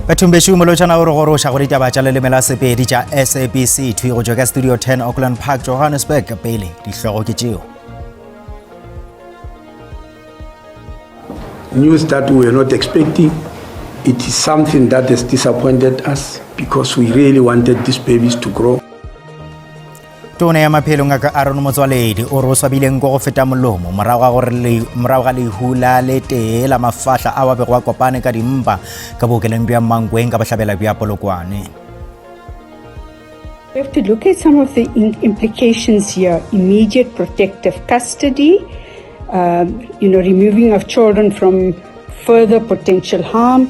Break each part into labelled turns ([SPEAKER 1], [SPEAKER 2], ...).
[SPEAKER 1] Bathong bešo molotšana o re goroša go ditaba tša leleme la Sepedi tša SABC thwi go tšwa ka Studio 10 Auckland Park Johannesburg. Pele dihlogo ke tšeo.
[SPEAKER 2] News that we were not expecting. It is something that has disappointed us because we really wanted these babies to grow.
[SPEAKER 1] Tona ya maphelo Ngaka Aaron Motsoaledi o re o swabile nko go feta molomo morago ga gore morago ga lehu la letee la mafahla ao a bego a kopane ka dimpa ka bookelong bja Mankweng ka bohlabela bja Polokwane.
[SPEAKER 3] We have to look at some of the implications here. Immediate protective custody, um, you know, removing of children from further potential harm.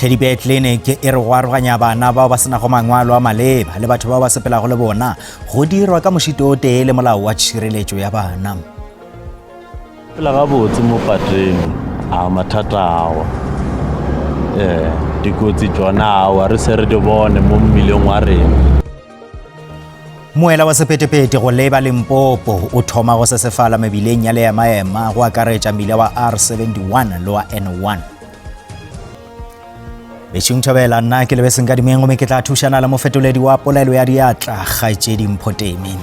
[SPEAKER 1] Teddy Bear Clinic e re go aroganya bana bao ba senago mangwalo a maleba le batho bao ba sepelago le bona go dirwa ka mošito o tee le molao wa tšhireletšo ya bana.
[SPEAKER 4] Phela gabotse mo pateng a mathata awa eh dikotsi tšona awa re se re di bone mo mmileng wa rena.
[SPEAKER 1] Moela wa sephethephethe go leba Limpopo o thoma go sesefala mebileng ya leemaema go akaretša mmila wa R71 le wa N1. Bešung thobela nna ke lebe senkadimeng gomme ke tla thušana le mofetoledi wa polelo ya diatla kgaetšedi Mphotemi.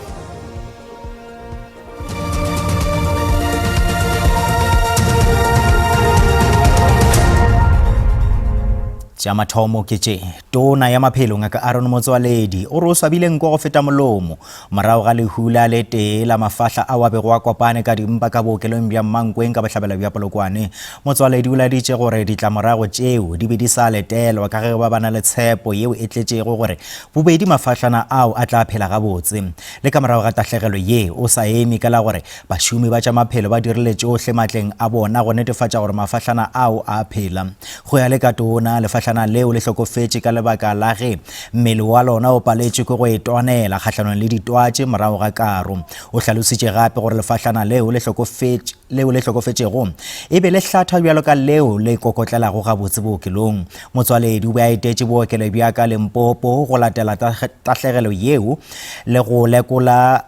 [SPEAKER 1] Tša mathomo ke tše. Tona ya Maphelo Ngaka Aaron Motsoaledi o re o swabile nko go feta molomo morago ga lehu la letee la mafahla ao a bego a kopane ka dimpa ka bookelong bja Mankweng ka bohlabela bja Polokwane. Motsoaledi o laeditše gore ditlamorago tšeo di be di sa letelwa ka ge ba ba na le tshepo yeo e tletšego gore bobedi mafahlana ao a tla phela gabotse. Le ka morago ga tahlegelo ye, o sa eme ka la gore bašomi ba tša maphelo ba dirile tšohle matleng a bona go netefatša gore mafahlana ao a a phela. Go ya le ka tona, lefahlana leo le hlokofetše ka lebaka la ge mmele wa lona o paletšwe ke go itwanela kgahlanong le ditwatši morago ga karo. O hlalositše gape gore lefahlana leo le hlokofetše leo le hlokofetšego e be le hlatha bjalo ka leo le kokotlelago gabotse bookelong. Motswaledi o be a etetše bookelo bja ka Limpopo go latela tahlegelo yeo le go lekola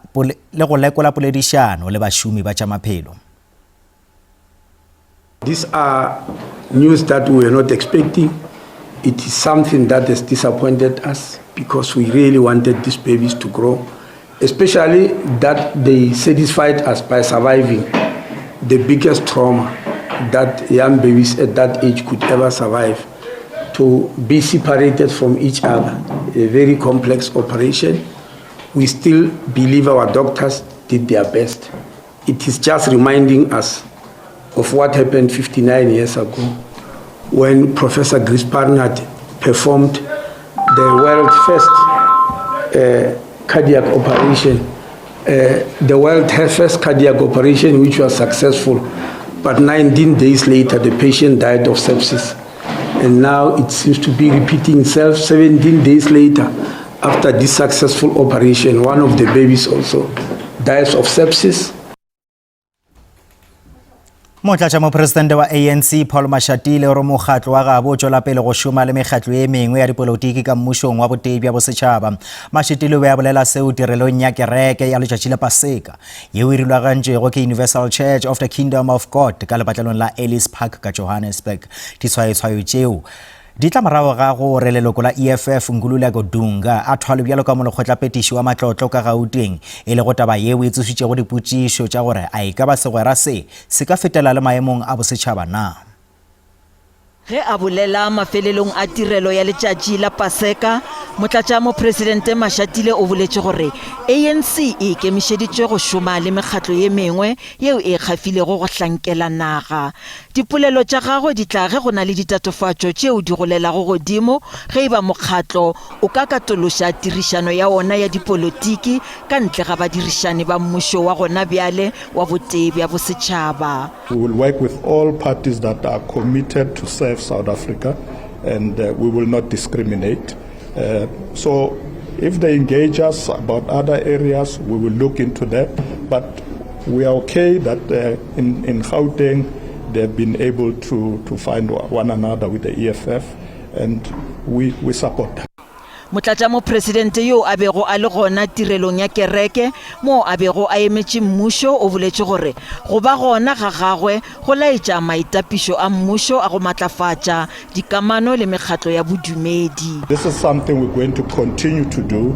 [SPEAKER 1] le go lekola poledišano le bašomi ba tša maphelo.
[SPEAKER 2] These are news that we were not expecting. It is something that has disappointed us because we really wanted these babies to grow, especially that they satisfied us by surviving the biggest trauma that young babies at that age could ever survive, to be separated from each other, a very complex operation. We still believe our doctors did their best. It is just reminding us of what happened 59 years ago when Professor Chris Barnard performed the world's first uh, cardiac operation, uh, the world's first cardiac operation which was successful, but 19 days later the patient died of sepsis. And now it seems to be repeating itself 17 days later after this successful operation, one of the babies also dies of sepsis.
[SPEAKER 1] Motlatšamopresidente wa ANC Paul Mashatile o re mokgatlo wa gabo o tšwela pele go šoma le mekgatlo e mengwe ya dipolotiki ka mmušong wa botee bja bosetšhaba. Mashatile o be a bolela seo tirelong ya kereke ya letšatši la Paseka yeo e rulagantšwego ke Universal Church of the Kingdom of God ka lepatlelong la Ellis Park ka Johannesburg. Ditshwayotshwayo tšeo Di tla morago ga gore leloko la EFF Nkululeko Dunga a thwalwe bjalo ka molekgotlapetiši wa matlotlo ka Gauteng, e lego taba yeo e tsošitšego dipotšišo tša gore a e ka ba segwera se se ka fetela le maemong a bosetšhaba na.
[SPEAKER 5] Ge a bolela mafelelong a tirelo ya letšatši la Paseka, Motlatšamopresidente Mashatile o boletše gore ANC e ikemišeditše go šoma le mekgatlo ye mengwe yeo e ikgafilego go hlankela naga. Dipolelo tša gagwe di tla ge go na le ditatofatšo tšeo di golelago godimo ge e ba mokgatlo o ka katološa tirišano ya wona ya dipolotiki ka ntle ga badirišani ba mmušo wa gona bjale wa botee bja bosetšhaba.
[SPEAKER 6] We will work with all parties that are committed to serve South Africa and uh, we will not discriminate. Uh, so if they engage us about other areas, we will look into that. But we are okay that uh, in, in Gauteng, they've been able to, to find one another with the EFF, and we, we support them.
[SPEAKER 5] Motlatšamopresidente yo a bego a le gona tirelong ya kereke moo a bego a emetše mmušo o boletše gore go ba gona ga gagwe go laetša maitapišo a mmušo a go matlafatša dikamano le mekgatlo ya bodumedi.
[SPEAKER 6] This is something we're going to continue to do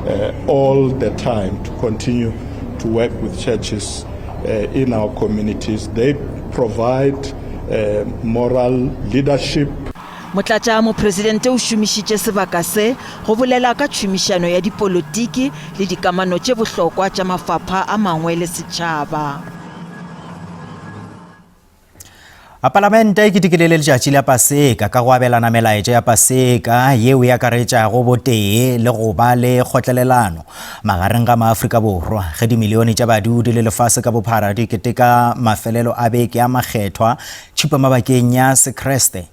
[SPEAKER 6] uh, all the time, to continue to work with churches uh, in our communities. They provide uh, moral leadership.
[SPEAKER 5] Motlatšamopresidente o šomišitše sebaka se go bolela ka tšhomišano ya dipolotiki le dikamano tše bohlokwa tša mafapha a mangwe le setšhaba.
[SPEAKER 1] A Palamente e ketekile le letšatši la Paseka ka go abelana melaetša ya Paseka yeo e akaretšago botee le go ba le kgotlelelano magareng ga maAfrika Borwa ge dimilione tša badudi le lefase ka bophara di keteka mafelelo a beke a makgethwa tšhupamabakeng ya Sekriste.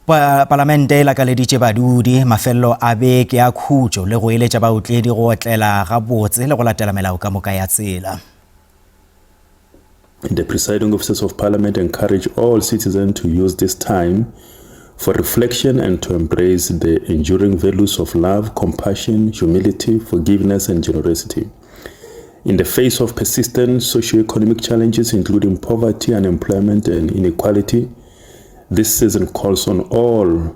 [SPEAKER 1] Pa Palamente e lakaleditše badudi mafelelo a beke a khutšo le go eletša baotledi go otlela gabotse le go latela melao ka moka ya tsela.
[SPEAKER 7] The presiding officers of parliament encourage all citizens to use this time for reflection and to embrace the enduring values of love, compassion, humility, forgiveness, and generosity. In the face of persistent socio-economic challenges, including poverty, unemployment, and inequality, this season calls on all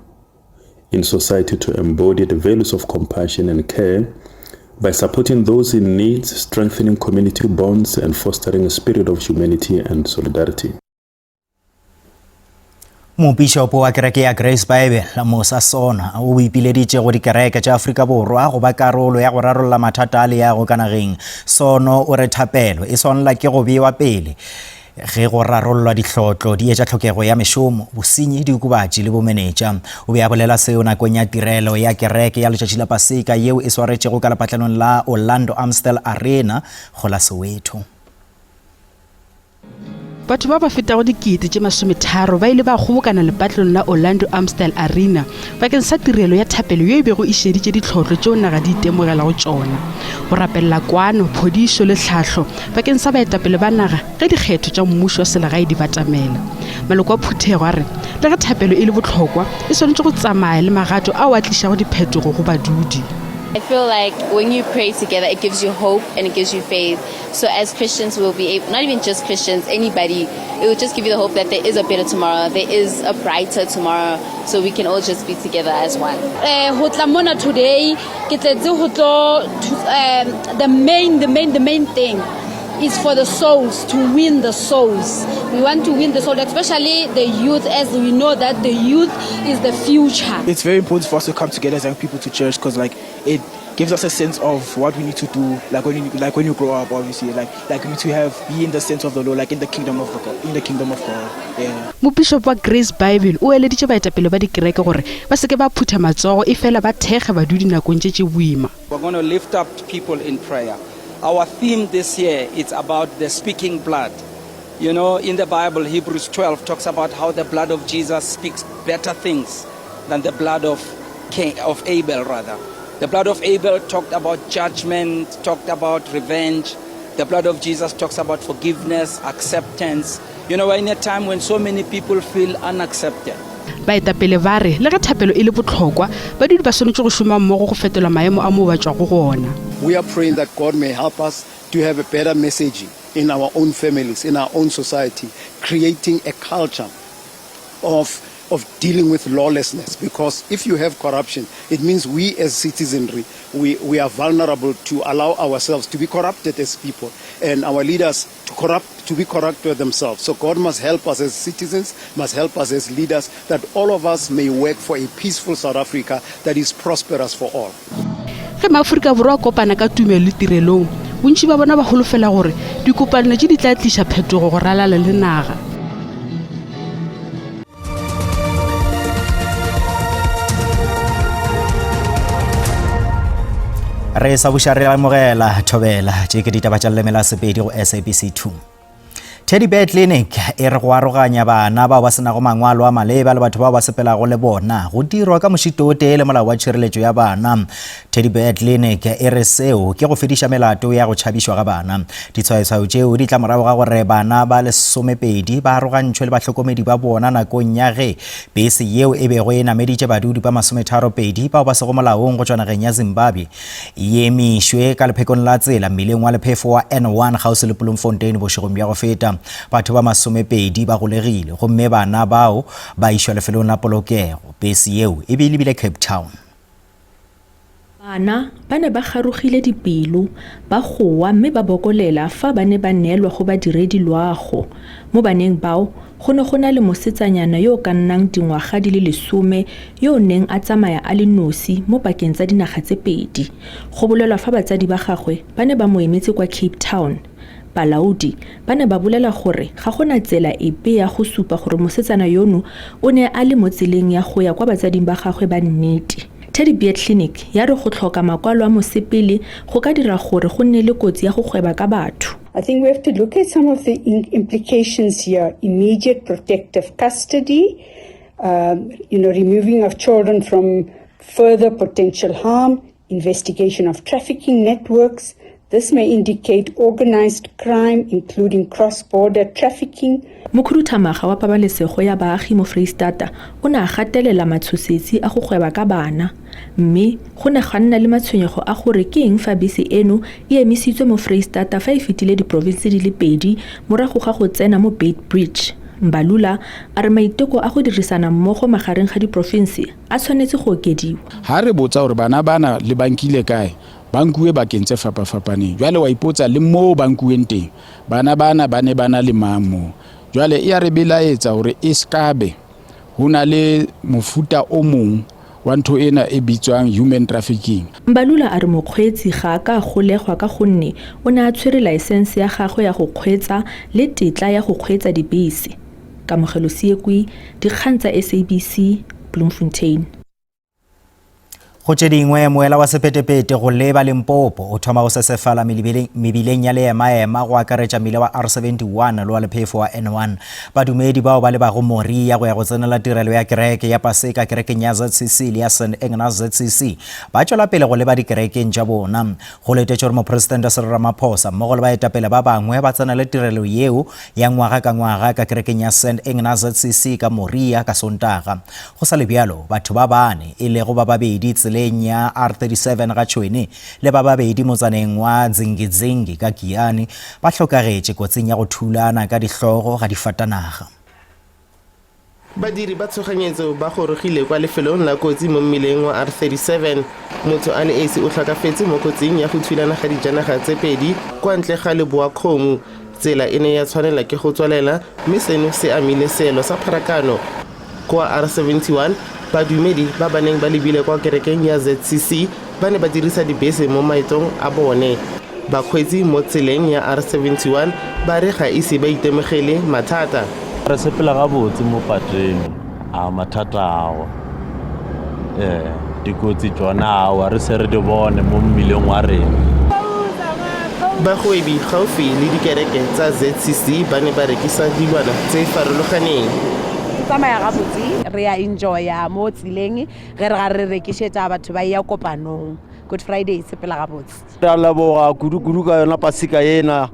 [SPEAKER 7] in society to embody the values of compassion and care by supporting those in need, strengthening community bonds, and fostering a spirit of humanity and solidarity.
[SPEAKER 1] Mopišopo wa kereke ya Grace Bible Musa Sona o ipileditše go dikereke tša Afrika Borwa go ba karolo ya go rarolla mathata a leago ka nageng. Sono o re thapelo e swanela ke go bewa pele Ge go rarollwa dihlotlo di etša tlhokego ya mešomo, bosenyi, diokobatši le bomenetša. O be a bolela seo nakong ya tirelo ya kereke ya letšatši la Paseka yeo e swaretšego ka lepatlelong la Orlando Amstel Arena go la Soweto.
[SPEAKER 8] Batho ba ba fetago dikete tše masometharo ba ile ba kgobokana lepatlelong la Orlando Amstel Arena bakeng sa tirelo ya thapelo ye e bego e šeditše ditlhohlo tšeo naga di itemogelago tšona, go rapelela kwano, phodišo le tlhahlo bakeng sa baetapele ba naga ge dikgetho tša mmušo wa selegae di batamela. Maloko a phuthego a re le ge thapelo e le bohlokwa, e swanetše go tsamaya le magato ao a tlišago diphetogo go badudi.
[SPEAKER 9] I feel like when you pray together, it gives you hope and it gives you faith. So as Christians, we'll be able, not even just Christians, anybody, it will just give you the hope that there is a better tomorrow, there is a brighter tomorrow, so we can all just be together as one.
[SPEAKER 10] Eh, ho tla mona today ke tletse ho tlo eh, the main the main the main thing is for the souls to win the souls we want to win the souls especially the youth as we know that the youth is the future
[SPEAKER 11] it's very important for us to come together as young people to church because like it gives us a sense of what we need to do like when you like when you grow up obviously like like we need to have be in the sense of the Lord like in the kingdom of the God, in the kingdom of God yeah
[SPEAKER 8] Mopišopo wa Grace Bible o eleditše baetapele ba dikereke gore ba se ke ba phutha matsogo efela ba thekge badudi nakong tše tše boima.
[SPEAKER 12] We're going to lift up people in prayer. Our theme this year is about the speaking blood. You know, in the Bible, Hebrews 12 talks about how the blood of Jesus speaks better things than the blood of Cain, of Abel, rather. The blood of Abel talked about judgment, talked about revenge. The blood of Jesus talks about forgiveness, acceptance. You know, we're in a time when so many people feel unaccepted.
[SPEAKER 8] Baetapele ba re le ge thapelo e le bohlokwa, badudi ba swanetše go šoma mmogo go fetola maemo a moo ba tšwago gona.
[SPEAKER 13] We are praying that God may help us to have a better messaging in our own families, in our own society, creating a culture of of dealing with lawlessness because if you have corruption, it means we as citizenry, we, we are vulnerable to allow ourselves to be corrupted as people and our leaders to corrupt to be corrupted themselves. So God must help us as citizens, must help us as leaders, that all of us may work for a peaceful South Africa that is prosperous for all.
[SPEAKER 8] Ge maAfrika Borwa a kopana ka tumelo le tirelong, bontši ba bona ba holofela gore dikopano tše di tla tliša phetogo go ralala le naga.
[SPEAKER 1] Re sa buša re amogela thobela tše ke ditaba tša leleme la Sepedi go SABC 2. Teddy Bear Clinic e re go aroganya bana bao ba se nago mangwalo a maleba le batho bao ba sepelago le bona go dirwa ka mošito o tee le molao wa tšhireletšo ya bana. Teddy Bear Clinic e re seo ke go fediša melato ya go tšhabišwa ga bana. Ditshwayotshwayo tšeo di tla morago ga gore bana ba lesomepedi ba arogantšhwe le bahlokomedi ba bona nakong ya ge bese yeo e bego e nameditše badudi ba masometharopedi bao ba sego molaong go tšwa nageng ya Zimbabwe e emišwe ka lephekong la tsela mmileng wa lephefo wa N1 kgauswi le Bloemfontein bošegong bja go feta. Batho ba masomepedi ba golegile gomme bana bao ba išwa lefelong la polokego. Bese yeo e be e lebile Cape Town.
[SPEAKER 14] Bana ba ne ba garogile dipelo, ba goa mme ba bokolela fa ba ne ba neelwa go badiredi loago. Mo baneng bao, go ne go na le mosetsanyana yo o ka nnang dingwaga di le lesome yo o neng a tsamaya a le nosi mo pakeng tsa dinaga tse pedi. Go bolelwa fa batsadi ba gagwe ba ne ba mo emetse kwa Cape Town. Balaodi ba ne ba bolela gore ga go na tsela epe ya go supa gore mosetsana yono o ne a le mo tseleng ya go ya kwa batsading ba gagwe ba nnete. Teddy Bear Clinic ya re go tlhoka makwalo a mosepele go ka dira gore go nne le kotsi ya go gweba ka batho.
[SPEAKER 3] I think we have to look at some of the implications here. Immediate protective custody, um, you know, removing of children from further potential harm, investigation of trafficking networks. This may indicate organized crime, including cross-border trafficking.
[SPEAKER 14] Mokhuduthamaga wa pabalesego ya baagi mo Freistata o ne a gatelela matshosetsi a go gweba ka bana. Mme go ne ga nna le matshwenyego a gore ke eng fa bese eno e emisitswe mo Freistata fa e fetile diporofense di le pedi morago ga go tsena mo Beitbridge. Mbalula a re maiteko a go dirisana mmogo magareng ga diporofense a tshwanetse go okediwa.
[SPEAKER 15] Ha re botsa hore bana bana le ba nkile kae, ba nkuwe bakeng tse fapafapaneng. Jwale wa ipotsa le moo ba nkuweng teng, bana bana ba ne ba na le mang moo? Jwale e ya re belaetsa hore e skabe ho na le mofuta o mong wa ntho ena e bitswang human trafficking.
[SPEAKER 14] Mbalula a re mokgweetsi ga a ka a golegwa ka gonne o ne a tshwere laesense ya gagwe ya go kgweetsa le tetla ya go kgweetsa dibese. Kamogelo Seekwi, Dikgang tsa SABC, Bloemfontein.
[SPEAKER 1] Go tše dingwe, moela wa sepetepete go leba Limpopo o thoma go sesefala mebileng ya leemaema go akaretša mmila wa R71 le wa lephefo wa N1. Badumedi bao ba lebago Moria go ya go tsenela tirelo ya kereke ya Paseka kerekeng ya ZCC le ya St Ignaz ZCC ba tšwela pele go leba dikerekeng tša bona. Go letetšwe gore Mopresidente Cyril Ramaphosa mmogo le baetapele ba bangwe ba tsenele tirelo yeo ya ngwaga ka ngwaga ka kerekeng ya St Ignaz ZCC ka Moria ka Sontaga. Go sa le bjalo, batho ba bane, e lego ba babedi tseleng ya R37 ga Tšhwene le ba babedi motsaneng wa Dzingidzingi ka Giyani, ba hlokagetše kotsing ya go thulana ka dihlogo ga difatanaga.
[SPEAKER 16] Badiri ba tshoganyetso ba gorogile kwa lefelong la kotsi mo mmileng wa R37. Motho a le esi o tlhokafetse mo kotsing ya go thulana ga dijanaga tse pedi kwa ntle ga Lebowakgomo. Tsela e ne ya tshwanela ke go tswalela mme seno se amile seelo sa pharakano. Kwa R71, badumedi ba ba neng ba lebile kwa kerekeng ya ZCC ba ne ba dirisa dibese mo maetong a bone. Bakgweetsi mo tseleng ya R71 ba re ga ise ba itemogele mathata.
[SPEAKER 4] Re sepela gabotse mo pateng, a mathata awa. Ee, dikotsi tšona awa re se re di bone mo mmileng wa rena.
[SPEAKER 16] Bagwebi gaufi le dikereke tsa ZCC ba ne ba rekisa dilwana tse farologaneng.
[SPEAKER 17] Go tsamaya gabotse, re a enjoya mo tseleng ge re ga re rekišetša batho ba eya kopanong. Good Friday e sepela gabotse.
[SPEAKER 18] Re a leboga kudu-kudu ka yona paseka ena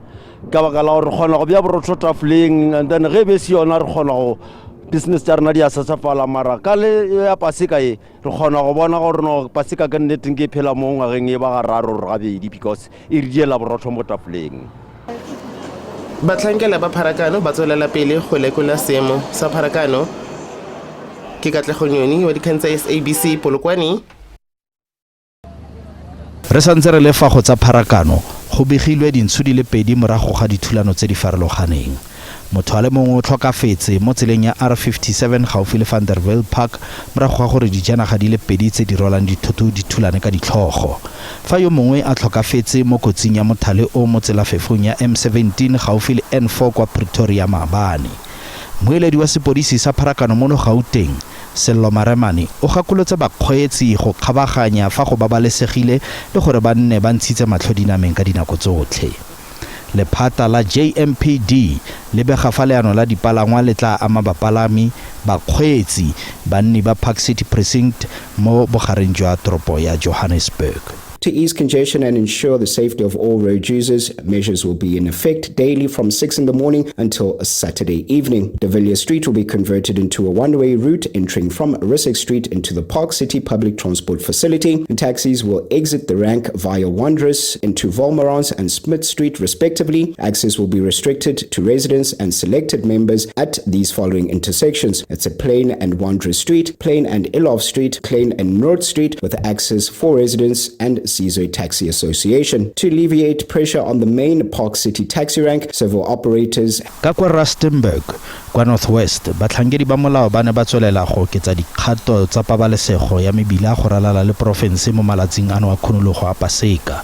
[SPEAKER 18] ka baka la gore re kgona go bea borotho tafoleng and then ge e be se yona re kgona go business tša rena di a sesefala mara ka le ya paseka ye re kgona go bona gore no paseka ke nneteng ke phela mo ngwageng e ba gararo gore gabedi because e re diela borotho mo tafoleng.
[SPEAKER 16] Batlhankela ba pharakano ba tswelela pele go lekola seemo sa pharakano. Ke Katlego Nyoni wa dikgang tsa SABC Polokwane.
[SPEAKER 19] Re sa ntse re le fa go tsa pharakano, go begilwe dintsho di le pedi morago ga dithulano tse di farologaneng. Motho a le mongwe o tlhokafetse mo tseleng ya R57 gaufi le Vanderbijlpark morago ga gore dijanaga di le pedi tse di rwalang dithoto di thulane ka ditlhogo. Fa yo mongwe a tlhokafetse mo kotsing ya mothale o mo tselafefong ya M17 gaufi le N4 kwa Pretoria maabane. Mmueledi wa sepodisi sa pharakano mono Gauteng, Sello Maremane o gakolotse bakgweetsi go kgabaganya fa go babalesegile le gore ba nne ba ntshitse matlho dinameng ka dinako tsotlhe. Lephata la JMPD le bega fa leano la dipalangwa le tla ama bapalami, bakgweetsi, banni ba Park City Precinct mo bogareng jwa toropo ya Johannesburg.
[SPEAKER 20] To ease congestion and ensure the safety of all road users, measures will be in effect daily from 6 in the morning until Saturday evening. De Villiers Street will be converted into a one-way route entering from Rissik Street into the Park City Public Transport Facility. And taxis will exit the rank via Wanderers into Wolmarans and Smith Street respectively. Access will be restricted to residents and selected members at these following intersections. It's a Plain and Wanderers Street, Plain and Ilov Street, Plain and North Street with access for residents and Sizwe Taxi Association. To alleviate pressure on the main Park City taxi rank, several operators
[SPEAKER 19] Ka kwa Rustenburg, kwa North West, batlhankedi ba molao ba ne ba tswelela go oketsa dikgato tsa pabalesego ya mebila go ralala le porofense mo malatsing ano a khunologo a Paseka.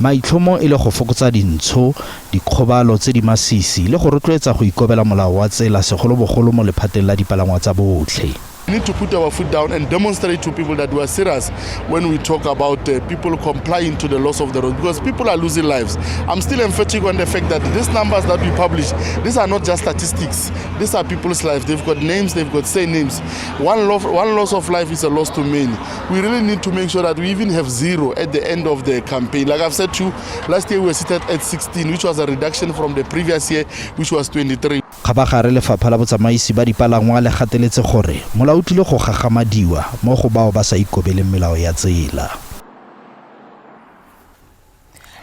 [SPEAKER 19] Maitlhomo e le go fokotsa dintsho, dikgobalo tse di masisi le go rotloetsa go ikobela molao wa tsela segolobogolo mo lephateng la dipalangwa tsa botlhe.
[SPEAKER 21] We need to put our foot down and demonstrate to people that we are serious when we talk about uh, people complying to the laws of the road because people are losing lives. I'm still emphatic on the fact that these numbers that we publish, these are not just statistics. These are people's lives. They've got names, they've got surnames. One, lo- one loss of life is a loss to many. We really need to make sure that we even have zero at the end of the campaign. Like I've said to you, last year we were seated at 16, which was a reduction from the previous year, which was 23.
[SPEAKER 19] Kgabagare Lefapha la Botsamaisi ba Dipalangwa le gateletse gore molao o tlile go gagamadiwa mo go bao ba sa ikobeleng melao ya tsela.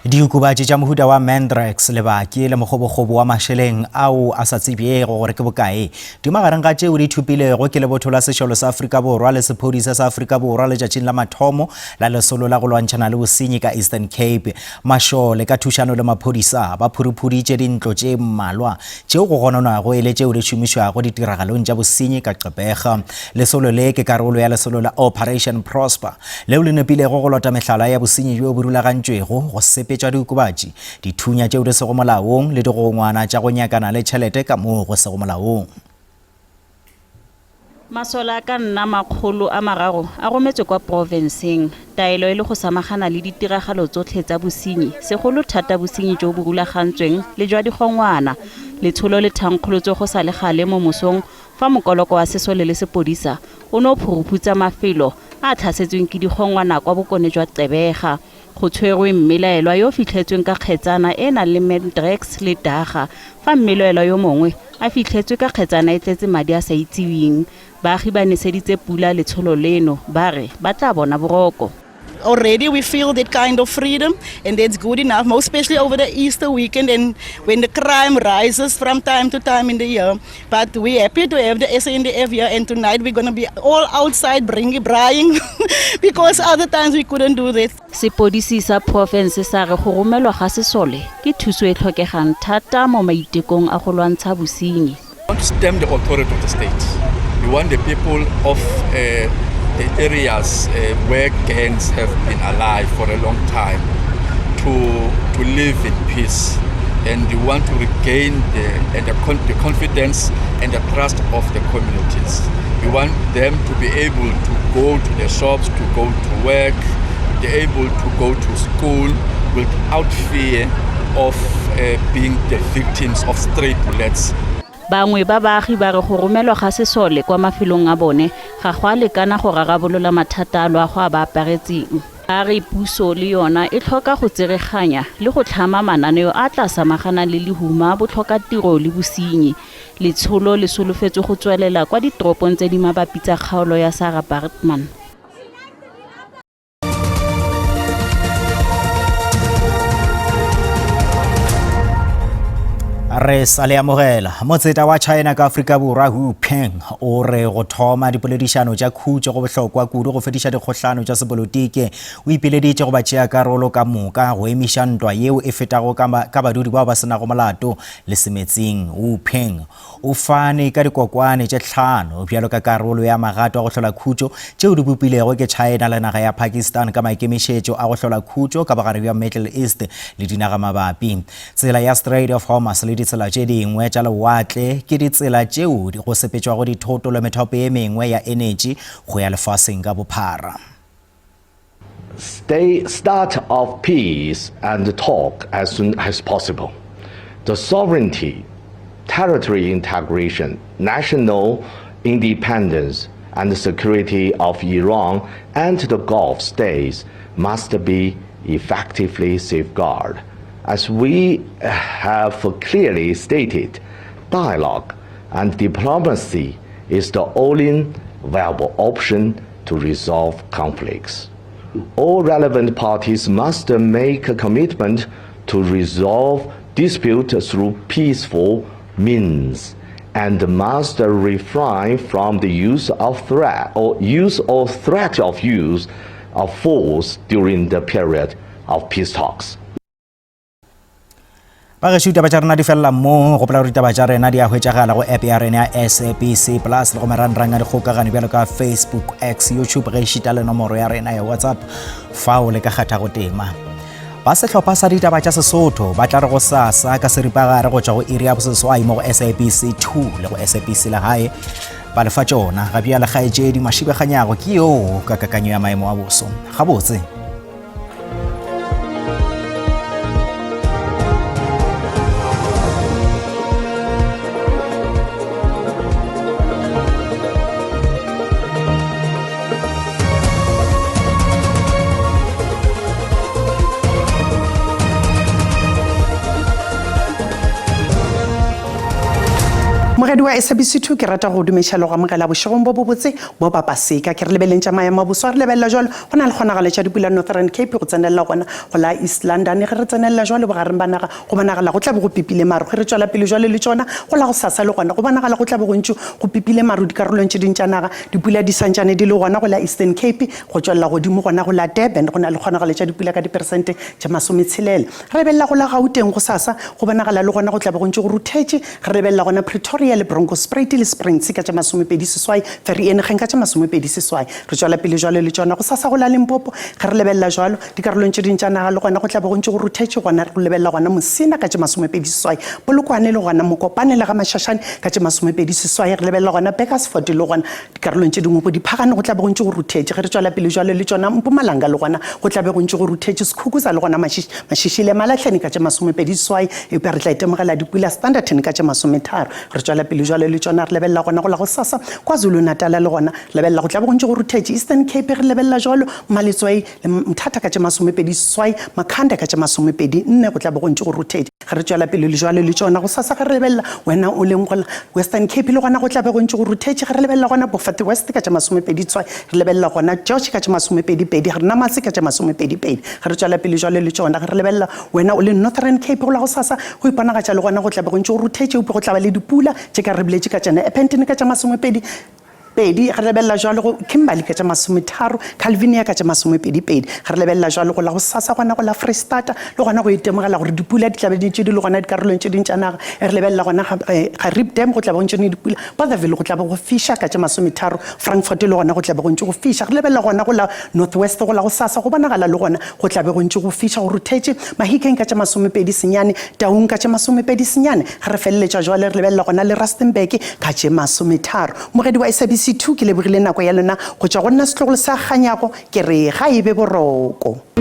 [SPEAKER 1] Diokobatši tša mohuta wa Mandrax, lebaki le mokgobokgobo wa mašeleng ao a sa tsebjego gore ke bokae di magareng ga tšeo di thopilwego ke lebotho la sešole sa Afrika Borwa le sephodisa sa Afrika Borwa letšatšing la mathomo la lesolo la go lwantšhana le bosenyi ka Eastern Cape. Mašole ka thušano le maphodisa ba phuruphuditše dintlo tše mmalwa tšeo go gononwago e le tšeo di šomišwago ditiragalong tša bosenyi ka Gqeberha. Lesolo le ke karolo ya lesolo la Operation Prosper leo le nepilego go lota mehlala ya bosenyi bjo bo rulagantšwego, go sepetšwa diokobatši, dithunya tšeo di sego molaong le digongwana tša go nyakana le tšhelete ka moo go sego molaong.
[SPEAKER 22] Masole a ka nna 300 a rometswe kwa porofenseng, taelo e le go samagana le ditiragalo tsotlhe tsa bosenyi, segolo thata bosenyi jo bo rulagantsweng le jwa digongwana. Letsholo le thankgolotswe go sa le gale mo mosong fa mokoloko wa sesole le sepodisa o ne o phuruphutsa mafelo a a tlhasetsweng ke digongwana kwa bokone jwa Gqeberha. Go tshwerwe mmelaelwa yo o fitlhetsweng ka kgetsana e e nang le Mandrax le daga, fa mmeloelwa yo mongwe a fitlhetswe ka kgetsana e tletse madi a sa itsiweng. Baagi ba neseditse pula letsholo leno, ba re ba tla bona boroko.
[SPEAKER 23] Already we feel that kind of freedom and that's good enough, most especially over the Easter weekend and when the crime rises from time to time in the year. But we're happy to have the SANDF here and tonight we're going to be all outside bringing braaiing because other times we couldn't do that.
[SPEAKER 22] Sepodisi sa porofense sa re go romelwa ga sesole ke thuso e tlhokegang thata mo maitekong a go lwantsha bosenyi.
[SPEAKER 24] We want to stem the authority of the state. We want the people of uh, the areas uh, where gangs have been alive for a long time to, to live in peace. And we want to regain the, and the, con the confidence and the trust of the communities. We want them to be able to go to the shops, to go to work, be able to go to school without fear of uh, being the victims of stray bullets.
[SPEAKER 22] Bangwe ba baagi ba re go romelwa ga sesole kwa mafelong a bone ga go a lekana go rarabolola mathata a loago a ba aparetseng. A re puso le yona e tlhoka go tsereganya le go tlhama mananeo a tla samaganang le lehuma, botlhokatiro le bosenyi. Letsholo le solofetswe go tswelela kwa ditoropong tse di mabapi tsa kgaolo ya Sarah Baartman.
[SPEAKER 1] Re sa le amogela. Motseta wa China ka Afrika Borwa Hu Peng o re go thoma dipoledišano tša khutšo go bohlokwa kudu go fediša dikgohlano tša sepolotiki. O ipileditše go batšeakarolo ka moka go emiša ntwa yeo e fetago ka badudi bao ba se nago molato le semetsing. Wu Peng o fane ka dikokwane tše tlhano bjalo ka karolo ya magato a go hlola khutšo tšeo di bopilego ke China le naga ya Pakistan ka maikemišetšo a go hlola khutšo ka bogare bja Middle East le dinaga mabapi. Tsela ya Strait of Hormuz le ditsela tše dingwe tša lewatle ke ditsela tšeo go sepetšwago dithoto le methopo ye mengwe ya enetši go ya lefaseng ka bophara.
[SPEAKER 25] Stay start of peace and talk as soon as possible.
[SPEAKER 2] The sovereignty, territory integration, national independence, and security of Iran and the Gulf states must be effectively safeguarded. As we have clearly stated, dialogue and diplomacy is the only viable option to resolve conflicts. All relevant parties must make a commitment to resolve dispute through peaceful means and must refrain from the use of threat or use or threat of use of force during the period of peace talks.
[SPEAKER 1] Bagešo ditaba tša rena di felela mo gopola gore ditaba tša rena di a hwetšagala go app ya rena ya SABC Plus le go marangrang a dikgokagano bjalo ka Facebook, X, YouTube ge ešita le nomoro ya rena ya WhatsApp fao le ka kgathago tema. Ba sehlopha sa ditaba tša Sesotho ba tla re go sasa ka seripagare go tšwa go iri ya boseswai mo go SABC 2 le go SABC Legae ba lefa tšona. Ga bjale kgaetšedi Mašibeganyago ke yoo ka kakanyo ya maemo a boso. Gabotse.
[SPEAKER 5] Moredi wa SABC 2 ke rata go dumeša le go amogela bošegong bo bobotse bo ba Paseka. Ke re lebeleng tša maemo a boso, re lebelela jalo go na le kgonagalo tša dipula Northern Cape go tsenelela gona go la East London. Ge re tsenelela jalo bogareng ba naga go bonagala go tla be go pipile maru. Ge re tšwela pele jalo le tšona go la gosasa le gona go bonagala go tla be go ntše go pipile maru dikarolong tše ding tša naga. Dipula di santšane di le gona go la Eastern Cape go tšwelela godimo gona go la Durban go na le kgonagalo tša dipula ka diperesente tše masometshela. Re lebelela go la Gauteng gosasa go bonagala le gona go tla be go ntše go ruthetše. Re lebelela gona Pretoria le Bronkhorstspruit le Springs ka tše 28, Vereeniging ka tše 28. Re tšwela pele jwalo le tšona gosasa go la Limpopo. Ge re lebelela jwalo dikarolong tše ding tša naga le gona go tla be go ntše go ruthetše gona. Re lebelela gona Musina ka tše 28, Polokwane le gona Mokopane le Ga-Mashashane ka tše 28. Re lebelela gona Burgersfort le gona Dikarolong tše dingwe go diphagane go tla be go ntše go ruthetše. Ge re tšwela pele jwalo le tšona Mpumalanga le gona go tla be go ntše go ruthetše. Skukuza le gona Mashishi, Mashishi le Malahleni ka tše 28, eupša re tla itemogela dipula Standerton ka tše 30. Re tšwela pele jwalo le tšona re lebelela gona go la gosasa KwaZulu-Natal le gona re lebelela go tla be go ntše go ruthetše. Eastern Cape re lebelela jwalo Maletswai le Mthatha ka tše 28, Makhanda ka tše 24 go tla be go ntše go ruthetše. Ge re tšwela pele le jwalo le tšona gosasa ge re lebelela wena o leng go la Western Cape le gona go tla be go ntše go ruthetše. Ge re lebelela gona Beaufort West ka tše 20 seswai, re lebelela gona George ka tše 22, Renamase ka tše 22. Ge re tšwela pele jwalo le tšona ge re lebelela wena o leng Northern Cape go la gosasa go iponagatša le gona go tla be go ntše go ruthetše eupša go tla ba le dipula tše ka re boletše ka tšona Epenton ka tše 20. Pedi, ge re lebelela jwalo go Kimberley ka tša masometharo, Calvinia ka tša masomepedipedi. Ge re lebelela jwalo go la gosasa gona go la Freistata le gona go itemogela gore dipula di tla be di ntše di le gona dikarolong tše ding tša naga. Ge re lebelela gona ga, eh, Gariep Dam go tla be go ntše ne dipula, Bothaville go tla be go fiša ka tša masometharo, Frankfort le gona go tla be go ntše go fiša. Ge re lebelela gona go la North West go la gosasa go bonagala le gona go tla be go ntše go fiša go ruthetše, Mahikeng ka tša masomepedi senyane, Taung ka tše masomepedi senyane. Ge re feleletša jwale re lebelela gona le Rustenburg ka tše masometharo. Mogedi wa SABC 2 ke lebogile nako ya lona go tšwa go nna setlogolo sa Kganyago ke re ga e be boroko.